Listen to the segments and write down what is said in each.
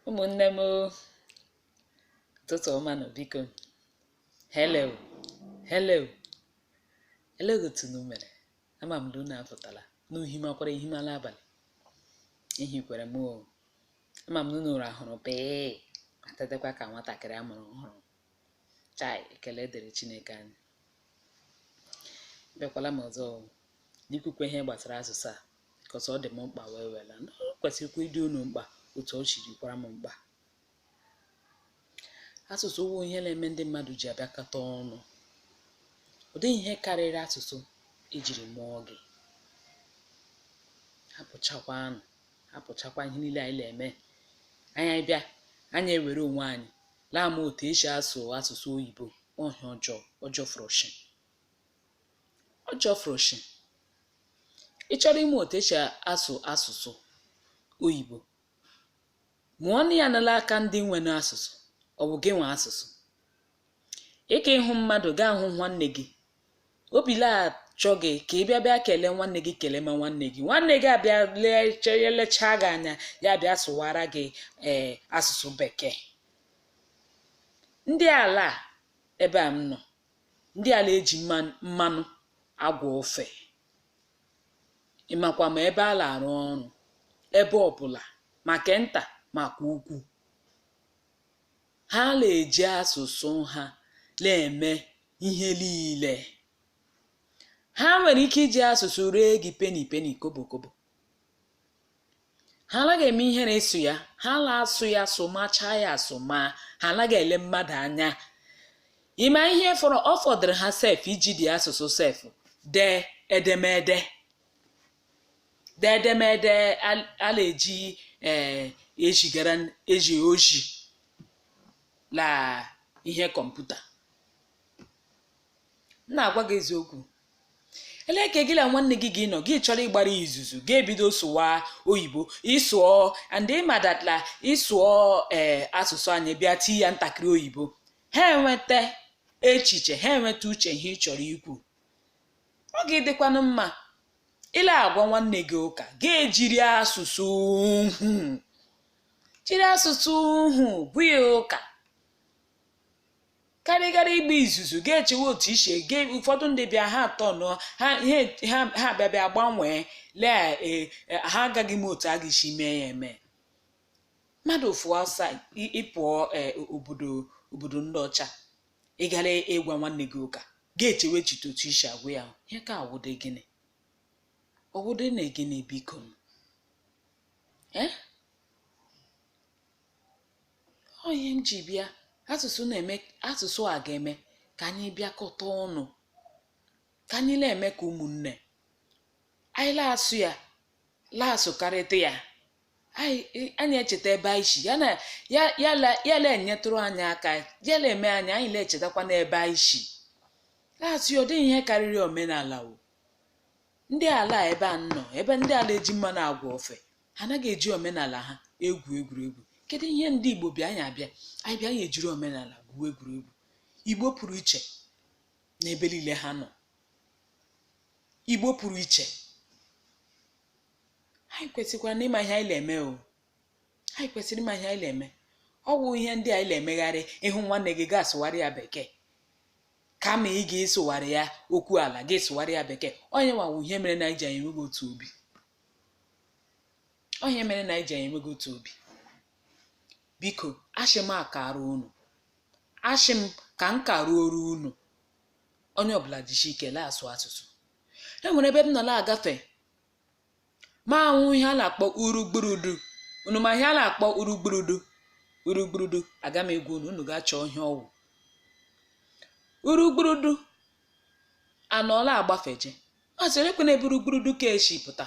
Ụmụnne m, ụtụtụ ọma nụ biko. Hello, hello, hello, otu unu mere? Ama m na unu apụtala n'uhimakwara ehimala abalị. Ehikwere m o. Ama m na unu rahụrụ pee ma tetekwa ka nwatakịrị a mụrụ ọhụrụ. Chai, ekele dịrị Chineke anyị. Bịakwala m ọzọ n'ikwukwe ihe gbasara asụsụ a, because ọ dị m mkpa wee wela. O kwesịrịkwa ịdị unu mkpa otu o siri kwara m mkpa. Asụsụ wụ ihe na-eme ndị mmadụ ji abịakọta ọnụ. Ọ dịghị ihe karịrị asụsụ ejiri mụọ gị. Hapụchakwanụ, hapụchakwa ihe niile anyị na-eme. Anyị bịa, anyị ewere onwe anyị laa ama otu esi asụ asụsụ oyibo. Ọhịa ọjọọ, ọjọọ fụrụshi. Ọjọọ fụrụshi. Ị chọrọ ịmụ otu esi asụ asụsụ oyibo, mụọ na ya n'ala aka ndị nwe asụsụ. Ọ bụ gị nwe asụsụ. Ị ka ịhụ mmadụ gaa hụ nwanne gị, obi na-achọ gị ka ị bịa bịa kelee nwanne gị, kelee ma nwanne gị. Nwanne gị abịa lechaa gị anya, ya bịa sụwara gị ee asụsụ bekee. Ndị ala ebe a m nọ, ndị ala eji mmanụ agwọ ofe. Ịmakwa ma ebe a na-arụ ọrụ, ebe ọbụla, ma ke nta makwa ukwu, ha na-eji asụsụ ha na-eme ihe niile. Ha nwere ike iji asụsụ ree gị peni peni, kobo kobo. Ha anaghị eme ihere ịsụ ya. Ha na-asụ ya sụmachaa ya asụma. Ha anaghị ele mmadụ anya. Ịma ihe fọrọ ọ fọdụrụ ha sef iji dị asụsụ sef dee edemede, dee edemede a na-eji ejigara eji oji la ihe kọmputa. M na-agwa gị eziokwu. Elee ka gị na nwanne gị gị nọ, gị chọrọ ịgbara izuzu, ga-ebido sụwa oyibo, ịsụọ and ịmadatla ịsụọ ee asụsụ anyị bịa tii ya ntakịrị oyibo, ha enweta echiche, ha enweta uche ihe ị chọrọ ikwu. Ọ ga-edịkwanụ mma ile agwa nwanne gị ụka, ga-ejiri asụsụ hụ, jiri asụsụ hụ bụ ya ụka, karịgara igba izuzu ga-echewe otu ishe. Ụfọdụ ndị bịa ha atọ nọ ha ha bịa bịa gbanwee lee, ha agaghị m otu a ga-esi mee ya eme. Mmadụ fụọ ịpụọ obodo obodo ndị ọcha, ịgara ịgwa nwanne gị ụka, ga-echewe echiche otu isi agwụ ya. Ihe ka awụde gịnị? Ọwụde na gịnị biko? Ọ ihe m ji bịa. Asụsụ na-eme, asụsụ a ga-eme ka anyị bịakọta ọnụ, ka anyị na-eme ka ụmụnne anyị na-asụ ya, na-asụkarịta ya. Anyị echeta ebe anyị si, ya na-enyetụrụ anyị aka, ya na-eme anyị anyị na-echetakwa n'ebe anyị si na-asụ ya. Ọ dịghị ihe karịrị omenala o. Ndị ala ebe a nọ, ebe ndị ala eji mmanụ agwa ofe, ha anaghị eji omenala ha egwu egwuregwu. Kedu ihe ndị Igbo bịa anyị abịa anyị bịa anyị ejiri omenala gwuo egwuregwu? Igbo pụrụ iche n'ebe niile ha nọ. Igbo pụrụ iche. Anyị kwesịkwara n'ịma ihe anyị na-eme o. Anyị kwesịrị ịma ihe anyị na-eme. Ọ bụ ihe ndị anyị na-emegharị. Ịhụ nwanne gị ga-asụgharị ya bekee, kama ị ga-esụgharị ya okwu ala, ga-esụgharị ya bekee. Onye nwawu ihe mere na anyị ji enweghị otu obi. Onye mere na anyị ji enweghị otu obi. Biko, ashị m akara unu, ashị m ka m karuoru unu. Onye ọbụla jishi ike na-asụ asụsụ. E nwere ebe m nọ na-agafe, ma ahụ ihe a na-akpọ urugburudu. Unu ma ihe a na-akpọ urugburudu? Urugburudu, aga m egwu unu, unu ga-achọ ihe ọwụ. Urugburudu anọọla agbafeje. Maazị elekwana ebe urugburudu ka esi pụta.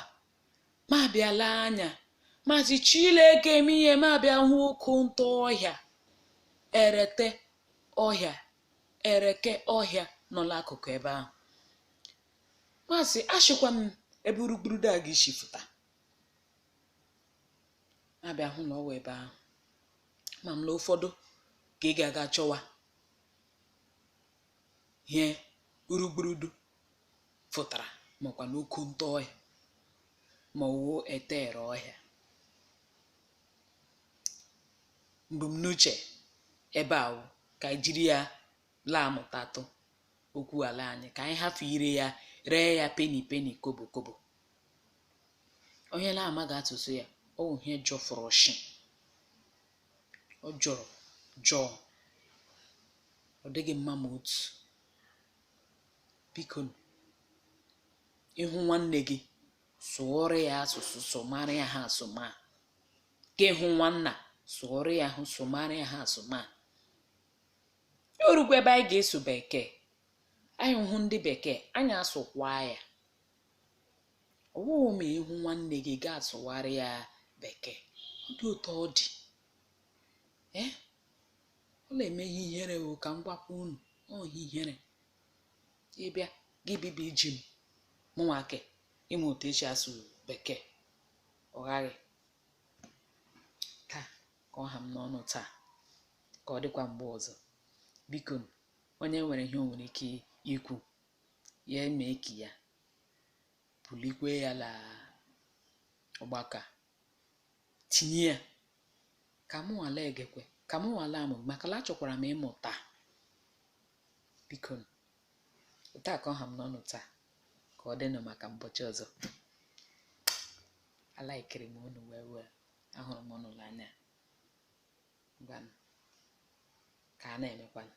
Ma abịala anya, maazị Chileke eme ihe, ma abịa hụ oku ntụ ọhịa, erete ọhịa, ereke ọhịa nọ n'akụkụ ebe ahụ. Maazị ashịkwa m ebe urugburudu a ga-esi pụta. Abịa hụ na ọwa ebe ahụ. Ma m na ụfọdụ ka ị ga-aga chọwa ihe urugburudu fụtara, makwa na oku ntụ ọhịa ma ọwụ etere ọhịa. Mbumnuche ebe a wụ ka anyị jiri ya laa amụtatụ okwu ala anyị, ka anyị hafụ ire ya, ree ya peni peni, kobo kobo. Onye na-amaghị asụsụ ya, ọ wụ ihe jọfụrụ shi, ọ jọrọ jọọ, ọ dịghị mma ma otu. Biko, ịhụ nwanne gị, sụọrọ ya asụsụ, sụmara ya ha asụma. Ka ịhụ nwanna, sụọrọ ya ahụ, sụmara ya ha asụma. Orukwa ebe anyị ga-eso bekee, anyị hụ ndị bekee, anyị asụkwa ya. Ọwụghị ma ịhụ nwanne gị gaa asụwarị ya bekee, ọ dị otu ọ dị. Ee, ọ na-eme ihe ihere o, ka m gwakwa unu, ọ ihe ihere. Ịbịa gị bibi ji m mụnwa ke ịmụ otu esi asụ bekee, ọ ghaghị taa ka ọ ha m n'ọnụ taa, ka ọ dịkwa mgbe ọzọ. Biko, onye nwere ihe o nwere ike ikwu, ya eme ka ya bulikwe ya la ọgbakọ a, tinye ya ka mụ nwala egekwe, ka mụ nwala amụ, maka na achọkwara m ịmụta. Biko, taa ka ọ ha m n'ọnụ taa, ka ọ dịnụ maka mbọchị ọzọ. Alaikiri m unu wee wee, ahụrụ m unu n'anya. Ngwanụ, ka a na-emekwanụ.